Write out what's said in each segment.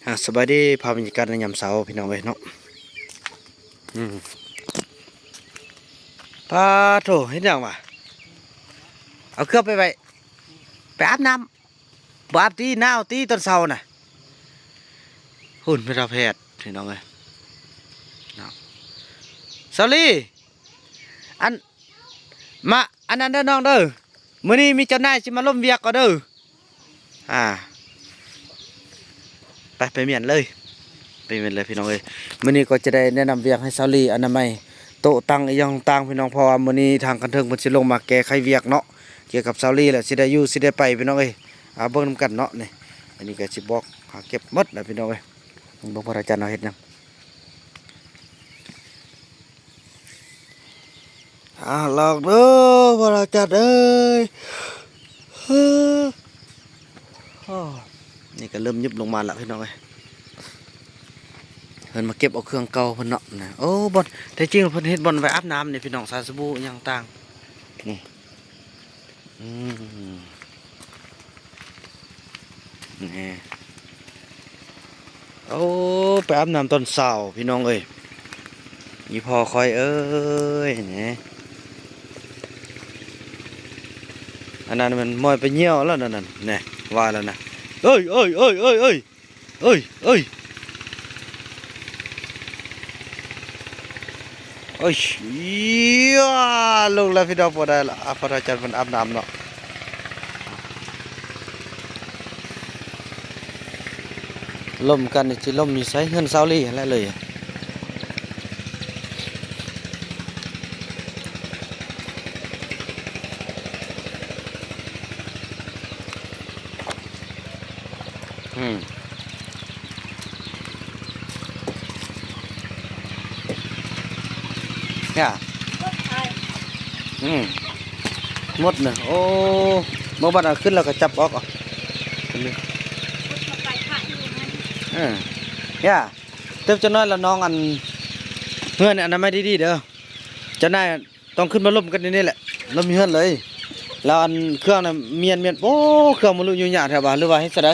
ອ່າ ສະບາຍດີ ພາບບັນຍາກາດໃນຍາມເຊົ້າພີ່ນ້ອງເອີຍເນາະ. ອືມ ປາໂທ້ ເຮັດຫຍັງວະ? ເອົາເຄື່ອງໄປໄວ້ ໄປອາບນ້ຳ. ບໍ່ອາບຕິ ໜາວຕິຕອນເຊົ້ານະ. ພຸ້ນ ແພດພີ່ນ້ອງເອີຍເນາະ. ສາວລີ ອັນ ມາ ອັນນັ້ນເດີນ້ອງເດີ ມື້ນີ້ມີເຈົ້ານາຍຊິມາລົມວຽກກໍເດີ. ອ່າ ໄປ ໄປມ້ຽນເລີຍ ໄປມ້ຽນເລີຍພີ່ນ້ອງເອີຍ. ມື້ນີ້ກໍຈະໄດ້ແນະນຳວຽກໃຫ້ສາວລີອະນາໄມໂຕະຕັ່ງອີ່ຫຍັງຕ່າງໆ ພີ່ນ້ອງ ເພາະວ່າມື້ນີ້ທາງຂັ້ນເທິງເພິ່ນຊິລົງມາແກ້ໄຂວຽກເນາະ ກ່ຽວກັບສາວລີແຫຼະ ຊິໄດ້ຢູ່ຊິໄດ້ໄປພີ່ນ້ອງເອີຍ. ເອົາເບິ່ງນຳກັນເນາະ ນີ້ ອັນນີ້ກໍຊິບອກຫາເກັບໝົດແຫຼະພີ່ນ້ອງເອີຍ. ເບິ່ງພະອາຈານເຮົາເຮັດຫຍັງ. ອ່າ ລອງເດີ ພະອາຈານເອີຍ. ໂອ້ ນີ້ກໍເລີ່ມຍຸບລົງມາລະພີ່ນ້ອງເອີຍ. ເພິ່ນມາເກັບເອົາເຄື່ອງເກົ່າເພິ່ນເນາະນະ. ໂອ້ ບ່ອນ ແທ້ຈິງເພິ່ນເຮັດບ່ອນໄວ້ອາບນ້ຳນີ້ພີ່ນ້ອງ ສາບູອີ່ຫຍັງຕ່າງນີ້. ອືມ ນີ້ ໂອ້ ໄປອາບນ້ຳຕອນເຊົ້າພີ່ນ້ອງເອີຍ ອີ່ພໍ່ຂ້ອຍເອີຍ ນີ້. ອັນນັ້ນມັນມ້ອຍໄປຍ່ຽວແລ້ວນັ້ນ ແນ່ ວ່າແລ້ວນະ. ເອີຍ ເອີຍ ເອີຍ ເອີຍ ເອີຍ. ເອີຍ ເອີຍ ເອີຍ ເອີຍ ລົງແລ້ວພີ່ນ້ອງ ບໍ່ໄດ້ລະ. ອາ ພະອາຈານເພິ່ນອາບນ້ຳເນາະ. ລົມກັນນີ້ ຊິລົມຢູ່ໃສ? ເຮືອນສາວລີຫັ້ນແຫຼະເລີຍ. ອືມ ຍາ ອືມ ໝົດນະ. ໂອ້ ເມື່ອບັດເອົາຂຶ້ນແລ້ວກໍຈັບອອກເອົາ. ເອີ ຍາ ເຕີບຈັກໜ້ອຍລະນ້ອງ ອັນ ເຮືອນອະນາໄມດີໆເດີ ເຈົ້ານາຍ. ຕ້ອງຂຶ້ນມາລົມກັນຢູ່ນີ້ແຫຼະ ລົມຢູ່ເຮືອນເລີຍ. ແລ້ວອັນເຄື່ອງນະ ມ້ຽນ ມ້ຽນ ໂອ້ ເຄື່ອງມັນລຸຍຫຍຸ້ງຍາກແທ້ຫວາ ຫຼືວ່າເຮັດຈັ່ງໃດ?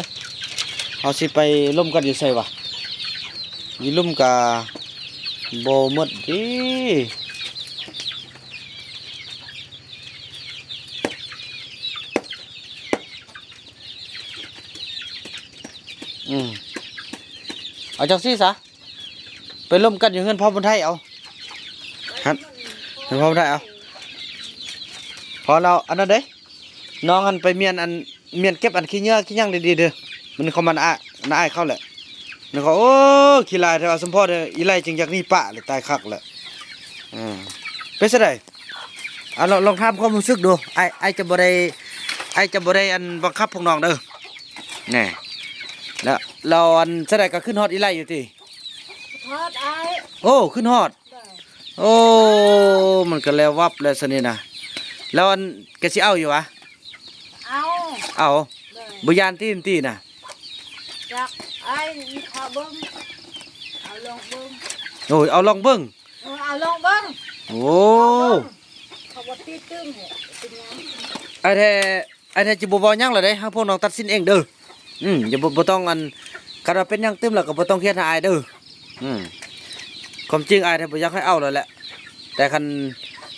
ເຮົາຊິໄປລົມກັນຢູ່ໃສຫວາ? ຢູ່ລຸ່ມກະບໍ່ໝົດຕິ. ອືມ ເອົາຈັ່ງຊີ້ຊະ. ໄປລົມກັນຢູ່ເຮືອນພໍ່ບຸນໄທເອົາ ຫັ້ນ ເຮືອນພໍ່ບຸນໄທເອົາ. ພໍແລ້ວ ອັນນັ້ນເດ້ ນ້ອງຫັ້ນໄປມ້ຽນ ອັນ ມ້ຽນເກັບອັນຂີ້ເຫຍື້ອຂີ້ຫຍັງດີໆເດີ. ມັນເຂົ້າມາ ນ້າອ້າຍ ນ້າອ້າຍເຂົ້າແຫຼະ ມັນກໍ ໂອ້ ຂີ້ຫຼາຍແທ້ວ່າ ສົມພໍເດີ ອີໄລຈຶ່ງຢາກໜີປະເລີຍ ຕາຍຄັກແລ້ວ. ເອີ ເປັນຈັ່ງໃດ? ອາ ລອງ ລອງຖາມຄວາມຮູ້ສຶກດູ ອ້າຍ ອ້າຍຈະບໍ່ໄດ້ ອ້າຍຈະບໍ່ໄດ້ ອັນ ບັງຄັບພວກນ້ອງເດີ ແນ່. ແລ້ວ ແລ້ວ ອັນ ຈັ່ງໃດກໍຄິດຮອດອີໄລຢູ່ຕິ? ຮອດອ້າຍ. ໂອ້ ຄິດຮອດ. ໂດຍ. ໂອ້ ມັນກໍແລ້ວວັບແລ້ວຊະນີ້ນະ. ແລ້ວ ອັນ ກໍຊິເອົາຢູ່ຫວາ? ເອົາ. ເອົາ. ໂດຍ. ບໍ່ຢ້ານຕິ ຕິນະ? ຈັກ ອ້າຍ ຂໍເບິ່ງ ເອົາລອງເບິ່ງ. ໂອ້ຍ ເອົາລອງເບິ່ງ. ເອີ ເອົາລອງເບິ່ງ. ໂອ້ ເຂົາບໍ່ຕິດຕຶງ ເປັນຫຍັງ? ອ້າຍແທ້ ອ້າຍແທ້ຈະບໍ່ເວົ້າຫຍັງແລ້ວເດ້ ໃຫ້ພວກນ້ອງຕັດສິນເອງເດີ. ອືມ ຢ່າ ບໍ່ ບໍ່ຕ້ອງ ອັນ ຄັນວ່າເປັນຫຍັງຕື່ມແລ້ວກໍບໍ່ຕ້ອງຄຽດຫາອ້າຍເດີ. ອືມ ຄວາມຈິງອ້າຍແທ້ບໍ່ຢາກໃຫ້ເອົາແລ້ວແຫຼະ ແຕ່ຄັນ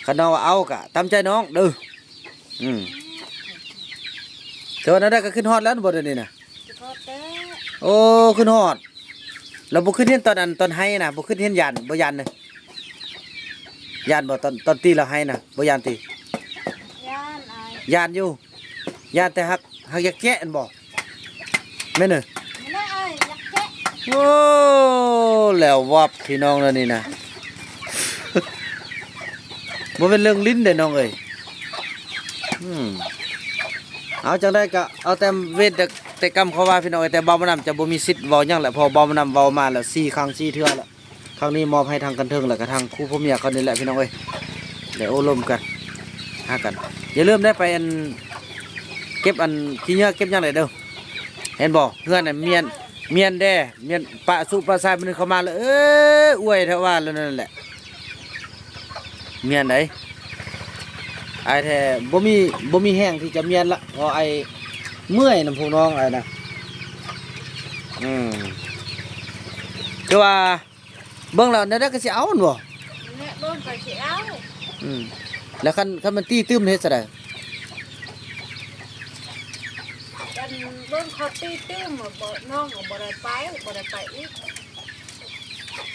ຄັນນ້ອງວ່າເອົາກໍຕາມໃຈນ້ອງເດີ. ອືມ ແຕ່ວ່າແນວໃດກໍຂຶ້ນຮອດແລ້ວບໍ່ ດຽວນີ້ນະ? ໂອ້ ຂຶ້ນຮອດ. ລາວບໍ່ຄິດເຫັນຕອນ ອັນ ຕອນໄຫ້ນະ ບໍ່ຄິດເຫັນ ຢ້ານບໍ່ ຢ້ານເລີຍ ຢ້ານບໍ່? ຕອນ ຕອນຕີລາວໄຫ້ນະ ບໍ່ຢ້ານຕິ? ຢ້ານອ້າຍ. ຢ້ານຢູ່ ຢ້ານແຕ່ຮັກ ຮັກຢາກແຈະຫັ້ນບໍ່? ແມ່ນເອີ. ແມ່ນອ້າຍ ຢາກແຈະ. ໂອ້ ແລ້ວວັບ ພີ່ນ້ອງເອີຍ ນີ້ນະ ບໍ່ແມ່ນເລື່ອງຫຼິ້ນເດ້ນ້ອງເອີຍ. ອືມ ເອົາ ຈັ່ງໃດກໍເອົາແຕ່ເວນແຕ່ ແຕ່ກຳເຂົາວ່າ ພີ່ນ້ອງເອີຍ. ແຕ່ບ່າວບຸນນຳຈະບໍ່ມີສິດເວົ້າຫຍັງແຫຼະ ເພາະບ່າວບຸນນຳເວົ້າມາແລ້ວສີ່ຄັ້ງສີ່ເທື່ອແລ້ວ. ຄັ້ງນີ້ມອບໃຫ້ທາງກັນເທິງ ແລ້ວກໍທາງຄູ່ຜົວເມຍເຂົານີ້ແຫຼະ ພີ່ນ້ອງເອີຍ ໄດ້ໂອ້ລົມກັນ ຫາກັນ. ຢ່າລືມໄດ້ໄປ ອັນ ເກັບ ອັນ ຂີ້ເຫຍື້ອເກັບຫຍັງໄດ້ເດີ. ເຫັນບໍ່ ເຮືອນນັ້ນມ້ຽນ ມ້ຽນແດ່ ມ້ຽນປະສຸປະຊາຍ ມັນເຂົ້າມາແລ້ວ ເອີ ອວຍແທ້ວ່າແລ້ວ ນັ້ນແຫຼະ ມ້ຽນໃດ. ອ້າຍແທ້ບໍ່ມີ ບໍ່ມີແຮງທີ່ຈະມ້ຽນລະ ເພາະອ້າຍເມື່ອຍນຳພວກນ້ອງອ້າຍນະ. ອືມ ຄືວ່າເບິ່ງແລ້ວແນວໃດກໍຊິເອົາແມ່ນບໍ່? ແມ່ນແຫຼະ ເບິ່ງກໍຊິເອົາ. ອືມ ແລ້ວຄັນ ຄັນມັນຕີຕື່ມເຮັດຈັ່ງໃດ? ຄັນເບິ່ງເຂົາຕີຕື່ມ ບໍ່ ນ້ອງກໍບໍ່ໄດ້ໄປ ບໍ່ໄດ້ໄປອີກ.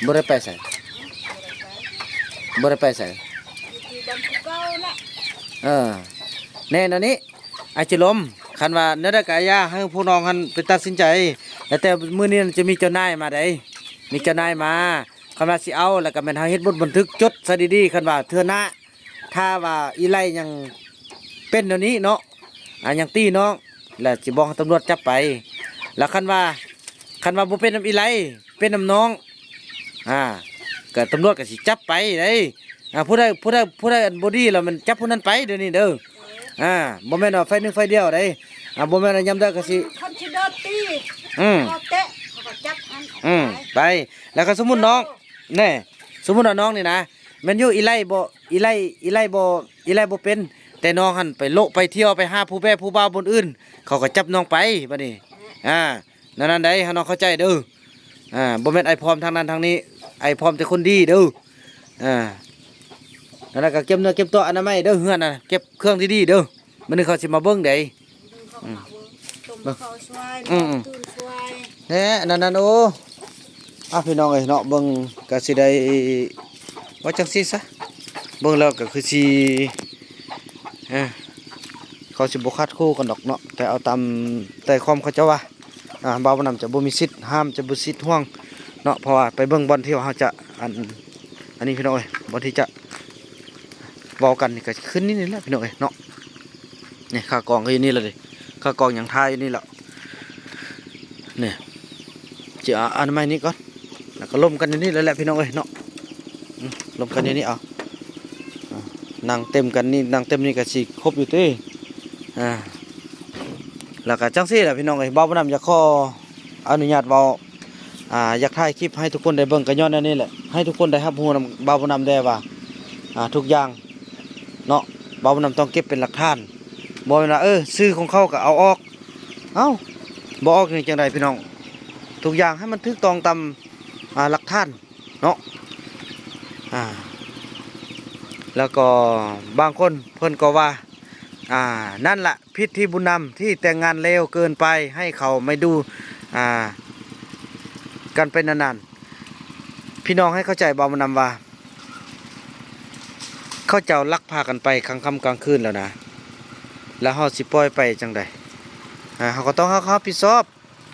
ບໍ່ໄດ້ໄປໃສ? ອືມ ບໍ່ໄດ້ໄປ ບໍ່ໄດ້ໄປໃສ? ຢູ່ທີ່ບ້ານຄືເກົ່າແຫຼະ. ເອີ ແນ່ນອນນີ້ ອາຈິລົມ ຄັນວ່າແນວໃດກໍຢ່າໃຫ້ພວກນ້ອງຫັ້ນໄປຕັດສິນໃຈ ແລ້ວແຕ່ມື້ນີ້ຈະມີເຈົ້ານາຍມາໃດ ມີເຈົ້ານາຍມາ ຄັນວ່າຊິເອົາ ແລ້ວກໍແມ່ນເຮົາເຮັດບົດບັນທຶກຈົດຊະດີໆ ຄັນວ່າເທື່ອໜ້າ ຖ້າວ່າອີໄລຍັງເປັນແນວນີ້ເນາະ ອາ ຍັງຕີນ້ອງ ແລ້ວຊິບອກໃຫ້ຕຳຫຼວດຈັບໄປ ແລ້ວຄັນວ່າ ຄັນວ່າບໍ່ເປັນນຳອີໄລ ເປັນນຳນ້ອງ ອາ ກໍຕຳຫຼວດກໍຊິຈັບໄປເດ້. ອາ ຜູ້ໃດ ຜູ້ໃດ ຜູ້ໃດອັນບໍ່ດີແລ້ວແມ່ນຈັບຜູ້ນັ້ນໄປດຽວນີ້ເດີ. ອາ ບໍ່ແມ່ນວ່າຝ່າຍໜຶ່ງຝ່າຍດຽວເດ້. ອາ ບໍ່ແມ່ນວ່າຍາມໃດກໍຊິ ຄັນຊິໂດນຕີ ອືມ ກໍເຕະ ເຂົາກໍຈັບຫັ້ນ ອືມ ໄປ ໄປ. ແລ້ວກໍສົມມຸດນ້ອງ ເອີ ແນ່ ສົມມຸດວ່ານ້ອງນີ້ນະ ແມ່ນຢູ່ອີໄລບໍ່ ອີໄລ ອີໄລບໍ່ ອີໄລບໍ່ເປັນ ແຕ່ນ້ອງຫັ້ນໄປໂລະໄປທ່ຽວ ໄປຫາຜູ້ແບຜູ້ບ່າວບ່ອນອື່ນ ເຂົາກໍຈັບນ້ອງໄປບັດນີ້. ອາ ແນວນັ້ນໃດ ໃຫ້ນ້ອງເຂົ້າໃຈເດີ. ອາ ບໍ່ແມ່ນອ້າຍພ້ອມທາງນັ້ນທາງນີ້ ອ້າຍພ້ອມແຕ່ຄົນດີເດີ. ອາ ນັ້ນລະກໍເກັບເນື້ອເກັບຕົວອະນາໄມເດີ ເຮືອນນະ ເກັບເຄື່ອງດີໆເດີ. ມື້ນີ້ເຂົາຊິມາເບິ່ງໃດ. ອືມ ເບິ່ງ ອືມໆ ແນ່ ອັນນັ້ນ ໂອ້ ອາ ພີ່ນ້ອງເອີຍເນາະ ເບິ່ງກໍຊິໄດ້ວ່າຈັ່ງຊີ້ຊະ ເບິ່ງແລ້ວກໍຄືຊິ ເອີ ເຂົາຊິບໍ່ຂັດຂູ່ກັນດອກເນາະ ແຕ່ເອົາຕາມໃຈຄວາມເຂົາເຈົ້າວ່າ. ອາ ບ່າວບຸນນຳຈະບໍ່ມີສິດຫ້າມ ຈະບໍ່ສິດຫວງເນາະ ເພາະວ່າໄປເບິ່ງບ່ອນທີ່ວ່າເຮົາຈະ ອັນ ອັນນີ້ພີ່ນ້ອງເອີຍ ບ່ອນທີ່ຈະເວົ້າກັນນີ້ກໍຄືນີ້ແຫຼະພີ່ນ້ອງເອີຍເນາະ. ນີ້ ຂາກອງກໍຢູ່ນີ້ແຫຼະເດ້ ຂາກອງຍັງທ່າຢູ່ນີ້ແຫຼະ. ນີ້ ຊິເອົາອັນໃໝ່ນີ້ກ່ອນ ແລ້ວກໍລົມກັນຢູ່ນີ້ແຫຼະພີ່ນ້ອງເອີຍເນາະ. ອືມ ລົມກັນຢູ່ນີ້ເອົາ ອາ ນັ່ງເຕັມກັນນີ້ ນັ່ງເຕັມນີ້ກໍຊິຄົບຢູ່ຕິ. ອາ ແລ້ວກໍຈັ່ງຊີ້ແຫຼະພີ່ນ້ອງເອີຍ ບ່າວບຸນນຳຢາກຂໍອະນຸຍາດເວົ້າ ອາ ຢາກຖ່າຍຄລິບໃຫ້ທຸກຄົນໄດ້ເບິ່ງ ກໍຍ້ອນອັນນີ້ແຫຼະ ໃຫ້ທຸກຄົນໄດ້ຮັບຮູ້ນຳບ່າວບຸນນຳແດ່ວ່າ ອາ ທຸກຢ່າງເນາະ ບ່າວບຸນນຳຕ້ອງເກັບເປັນຫຼັກຖານ. ບໍ່ແມ່ນວ່າ ເອີ ຊື່ຂອງເຂົາກໍເອົາອອກ ເອົ້າ ບໍ່ອອກນີ້ຈັ່ງໃດພີ່ນ້ອງ. ທຸກຢ່າງໃຫ້ມັນຖືກຕ້ອງຕາມ ອາ ຫຼັກຖານເນາະ. ອາ ແລ້ວກໍບາງຄົນເພິ່ນກໍວ່າ ອາ ນັ້ນລະ ຜິດທີ່ບຸນນຳທີ່ແຕ່ງງານເລວເກີນໄປ ໃຫ້ເຂົາໄມດູ ອາ ກັນໄປນານໆ. ພີ່ນ້ອງໃຫ້ເຂົ້າໃຈບ່າວບຸນນຳວ່າ ເຂົາເຈົ້າລັກພາກັນໄປກາງຄ່ຳກາງຄືນແລ້ວນະ ແລ້ວເຮົາຊິປ່ອຍໄປຈັ່ງໃດ? ອາ ເຮົາກໍຕ້ອງ ເຮົາ ເຮົາຮັບຜິດຊອບ.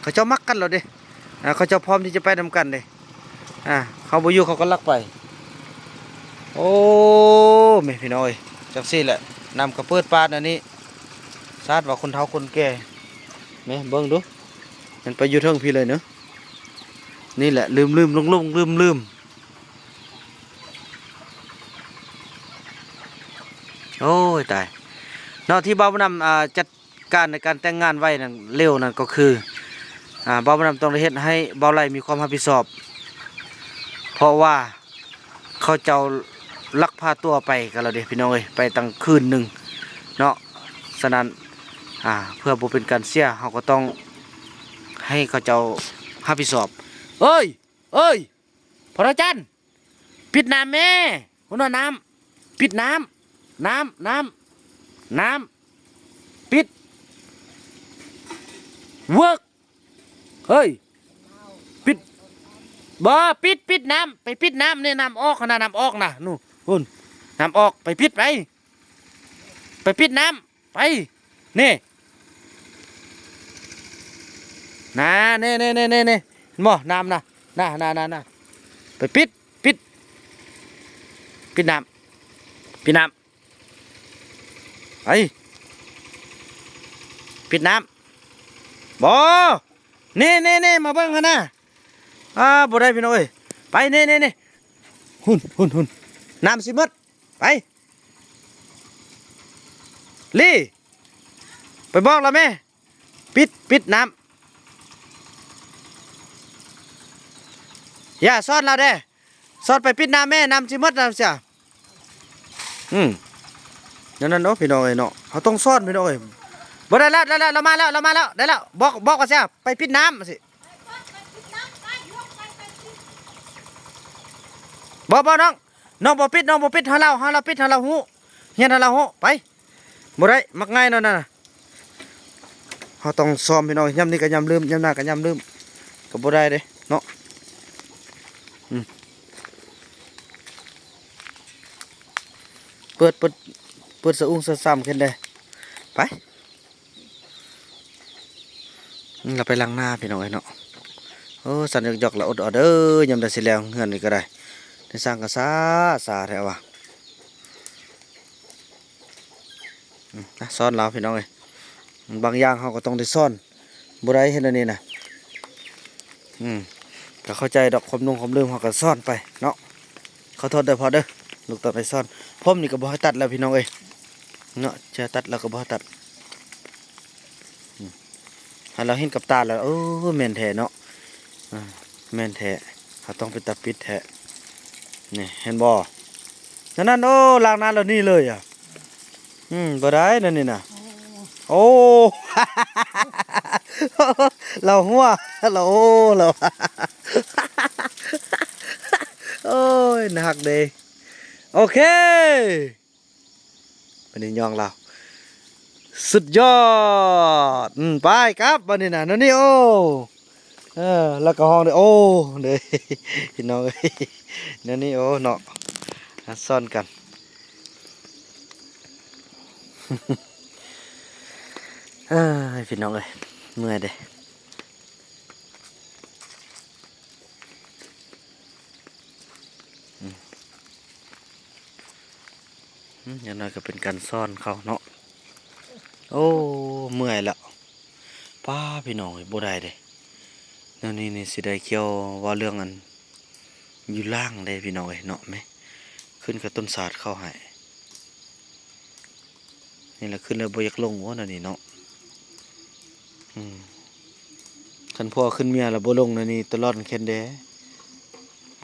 ເຂົາເຈົ້າມັກກັນແລ້ວເດ້ ອາ ເຂົາເຈົ້າພ້ອມທີ່ຈະໄປນຳກັນເດ້. ອາ ເຮົາບໍ່ຢູ່ເຂົາກໍລັກໄປ. ໂອ້ ແມ່ພີ່ນ້ອງເອີຍ ຈັ່ງຊີ້ແຫຼະ ນ້ຳກໍເປີດປາດແນວນີ້ ຊາດວ່າຄົນເຖົ້າຄົນແກ່. ແມ່ເບິ່ງດູ ມັນໄປຢູ່ເທິງພີ້ເລີຍເນາະ. ນີ້ແຫຼະ ລືມໆ ຫຼົງໆ ລືມໆ. ໂອ້ຍ ຕາຍເນາະ ທີ່ບ່າວບຸນນຳ ອາ ຈັດການໃນການແຕ່ງງານໄວນັ້ນ ເລວນັ້ນກໍຄື ອາ ບ່າວບຸນນຳຕ້ອງໄດ້ເຮັດໃຫ້ບ່າວໄຫຼມີຄວາມຮັບຜິດຊອບ ເພາະວ່າເຂົາເຈົ້າລັກພາຕົວໄປກັນແລ້ວເດ້ ພີ່ນ້ອງເອີຍ ໄປຕັ້ງຄືນໜຶ່ງເນາະ. ສະນັ້ນ ອາ ເພື່ອບໍ່ເປັນການເສຍ ເຮົາກໍຕ້ອງໃຫ້ເຂົາເຈົ້າຮັບຜິດຊອບ. ເອີຍ ເອີຍ ພໍ່ລາຈັນ ປິດນ້ຳແມ່ ຫົວໜ້ານ້ຳ ປິດນ້ຳ ນ້ຳ ນ້ຳ ນ້ຳ ປິດ ເວີກ ເຮີ້ຍ ປິດ ບໍ່ ປິດ ປິດນ້ຳ ໄປປິດນ້ຳນີ້ ນ້ຳອອກຫັ້ນນະ ນ້ຳອອກນະ ນູ້ນ ພຸ້ນ ນ້ຳອອກ ໄປປິດ ໄປ ໄປປິດນ້ຳ ໄປ ນີ້ ນາ ນີ້ໆໆໆ ເຫັນບໍ່ ນ້ຳນະ ນາ ນາ ນາ ນາ ໄປປິດ ປິດ ປິດນ້ຳ ປິດນ້ຳ ໄປ ປິດນ້ຳ ບໍ່ ນີ້ໆໆ ມາເບິ່ງຫັ້ນນະ. ອາ ບໍ່ໄດ້ພີ່ນ້ອງເອີຍ ໄປ ນີ້ໆໆ ຫຸ້ນ ຫຸ້ນ ຫຸ້ນ ນ້ຳຊິໝົດ ໄປ ລີ້ ໄປບອກລາວແມ່ ປິດ ປິດນ້ຳ ຢ່າ ສອນລາວແດ່ ສອນໄປປິດນ້ຳແມ່ ນ້ຳຊິໝົດ ນ້ຳເສຍ. ອືມ ແນວນັ້ນເນາະ ພີ່ນ້ອງເອີຍເນາະ ເຮົາຕ້ອງສອນ ພີ່ນ້ອງເອີຍ. ບໍ່ ໄດ້ແລ້ວ ໄດ້ແລ້ວ ລາວມາແລ້ວ ລາວມາແລ້ວ ໄດ້ແລ້ວ ບອກ ບອກວ່າຊິໄປປິດນ້ຳ ວ່າຊິ ໄປ ໄປ ໄປປິດນ້ຳ ໄປ ເຮົາຊິໄປ ໄປປິດ ບໍ່ ບໍ່ນ້ອງ ນ້ອງບໍ່ປິດ ນ້ອງບໍ່ປິດ ໃຫ້ລາວ ໃຫ້ລາວປິດ ໃຫ້ລາວຮູ້ ຮຽນໃຫ້ລາວຮູ້ ໄປ ບໍ່ໄດ້ ມັກງ່າຍແນວນັ້ນນະ ເຮົາຕ້ອງຊ້ອມພີ່ນ້ອງ ຍາມນີ້ກໍຍາມລືມ ຍາມໜ້າກໍຍາມລືມ ກໍບໍ່ໄດ້ເດ້ເນາະ ອືມ ເປີດ ເປີດ ເປີດສະອຸງສະຊຳຂຶ້ນເດ້ ໄປ. ອືມ ລາວໄປລ້າງໜ້າພີ່ນ້ອງເອີຍເນາະ ໂອ້ ສັ່ນຢອກໆ ລະອົດເອົາເດີ ຍາມໃດຊິແລ້ວເຮືອນນີ້ກໍໄດ້ ໄດ້ສ້າງກໍຊ້າ ຊ້າແທ້ວ່າ ອືມ ນະ ສອນລາວພີ່ນ້ອງເອີຍ ບາງຢ່າງເຮົາກໍຕ້ອງໄດ້ສອນ ບໍ່ໄດ້ເຮັດອັນນີ້ນະ ອືມ ກໍເຂົ້າໃຈດອກ ຄວາມຫຼົງຄວາມລືມເຮົາກໍສອນໄປເນາະ ຂໍໂທດເດີພໍ່ເດີ ລູກຕ້ອງໄດ້ສອນ ຜົມນີ້ກໍບໍ່ໃຫ້ຕັດແລ້ວພີ່ນ້ອງເອີຍເນາະ ຈະຕັດແລ້ວກໍບໍ່ໃຫ້ຕັດ ອືມ ໃຫ້ລາວເຫັນກັບຕາແລ້ວ ເອີ ແມ່ນແທ້ເນາະ ອາ ແມ່ນແທ້ ເຮົາຕ້ອງເປັນຕາປິດແທ້ ນີ້ເຫັນບໍ່ ນັ້ນໆ ໂອ້ ລ້າງໜ້າແລ້ວນີ້ເລີຍອະ ອືມ ບໍ່ໄດ້ແນວນີ້ນະ ໂອ້ ລາວຫົວ ລາວ ໂອ້ ລາວ ໂອ້ຍ ໜັກເດ້ ໂອເຄ ບັດນີ້ຍ້ອງລາວ ສຸດຍອດ ອືມ ໄປກັບບັດນີ້ນະ ໂນນີໂອ ເອີ ແລ້ວກໍຮ້ອງເດີ ໂອ້ ເດີ ພີ່ນ້ອງເອີຍ ໂນນີໂອເນາະ ອ່າ ສອນກັນ ເອີຍ ພີ່ນ້ອງເອີຍ ເມື່ອຍເດ້. ອືມ ອືມ ຢ່າງໜ້ອຍກໍເປັນການສອນເຂົາເນາະ ໂອ້ ເມື່ອຍແລ້ວ ປ້າ ພີ່ນ້ອງເອີຍ ບໍ່ໄດ້ເດ້ ແນວນີ້ນີ້ຊິໄດ້ກ່ຽວເວົ້າເລື່ອງອັນຢູ່ລ່າງເດ້ ພີ່ນ້ອງເອີຍເນາະ ແມ ຂຶ້ນກັບຕົ້ນສາດເຂົາໃຫ້ ນີ້ລະ ຂຶ້ນແລ້ວບໍ່ຢາກລົງເນາະ ແນວນີ້ເນາະ ອືມ ຄັນຜົວຂຶ້ນເມຍລະບໍ່ລົງແນວນີ້ຕະຫຼອດແຄນແດ່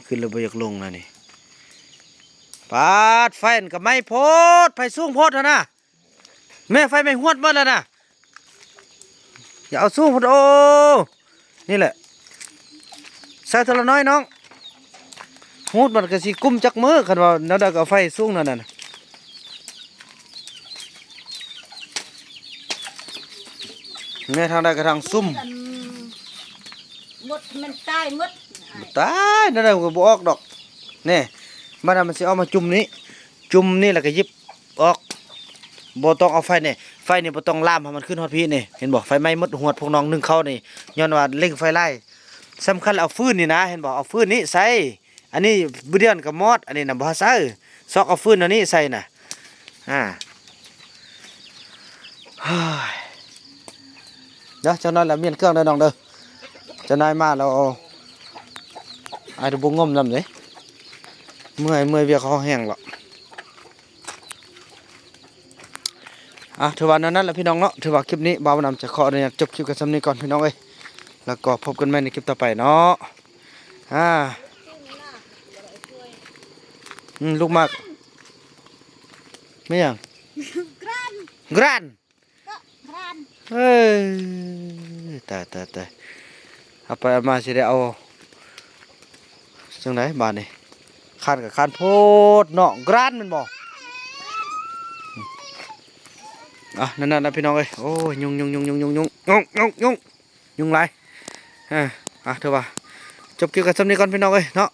ຂຶ້ນແລ້ວບໍ່ຢາກລົງແນວນີ້ ປາດ ໄຟຫັ້ນກໍໄໝ້ໂພດ ໄຟສູງໂພດຫັ້ນນະ ແມ່ ໄຟໄໝ້ຮວດໝົດແລ້ວນະ ຢ່າເອົາສູງພຸ້ນ ໂອ້ ນີ້ແຫຼະ ໃສ່ເທື່ອລະໜ້ອຍນ້ອງ ຮູດມັນກໍຊິກຸ້ມຈັກມື້ ຄັນວ່າແນວໃດກໍເອົາໄຟສູງແນວນັ້ນ ແມ່ ທາງໃດກໍທາງຊຸ່ມ ອັນໝົດ ມັນຕາຍໝົດ ຕາຍ ແນວໃດກໍບໍ່ອອກດອກ ນີ້ ບັດນັ້ນມັນຊິເອົາມາຈຸ່ມນີ້ ຈຸ່ມນີ້ແລ້ວກໍຫຍິບ ອອກ ບໍ່ຕ້ອງເອົາໄຟນີ້ ໄຟນີ້ບໍ່ຕ້ອງລາມໃຫ້ມັນຂຶ້ນຮອດພີ້ນີ້ ເຫັນບໍ່ ໄຟໄໝ້ໝົດ ຮວດພວກນ້ອງໜຶ້ງເຂົ້ານີ້ ຍ້ອນວ່າເລັ່ງໄຟຫຼາຍ ສຳຄັນເອົາຟືນນີ້ນະ ເຫັນບໍ່ ເອົາຟືນນີ້ໃສ່ ອັນນີ້ບໍ່ເດືອນກໍມອດ ອັນນີ້ນະບໍ່ໃສ່ ຊອກເອົາຟືນອັນນີ້ໃສ່ນະ ອາ ເດີ ຈັກໜ້ອຍລະມ້ຽນເຄື່ອງເດີນ້ອງເດີ ເຈົ້ານາຍມາແລ້ວ ອ້າຍບໍ່ງົມນຳເດ້ ເມື່ອຍ ເມື່ອຍວຽກເຮົາແຮງລະ. ອ່ະ ຖືວ່າແນວນັ້ນແຫຼະພີ່ນ້ອງເນາະ ຖືວ່າຄລິບນີ້ບ່າວນຳຈະຂໍອະນຸຍາດຈົບຄລິບກັນສ່ຳນີ້ກ່ອນພີ່ນ້ອງເອີຍ ແລ້ວກໍພົບກັນໃໝ່ໃນຄລິບຕໍ່ໄປເນາະ ອ່າ ອືມ ລູກໝາກ ແມ່ນຫຍັງ? ກຣານ ກຣານ ກະກຣານ ເອີຍ ຕາຍ ຕາຍ ຕາຍ ເອົາໄປເອົາມາຊິໄດ້ເອົາ ຈັ່ງໃດບາດນີ້ ຄານກໍຄານໂພດເນາະ ກຣານແມ່ນບໍ່? ອ່ະ ນັ້ນໆ ນະພີ່ນ້ອງເອີຍ ໂອ້ຍ ຍຸງ ຍຸງ ຍຸງ ຍຸງ ຍຸງ ຍຸງ ຍຸງ ຍຸງ ຍຸງ ຍຸງຫຼາຍ ເອີ ອ່ະ ຖືວ່າຈົບຄລິບກັນສ່ຳນີ້ກ່ອນພີ່ນ້ອງເອີຍເນາະ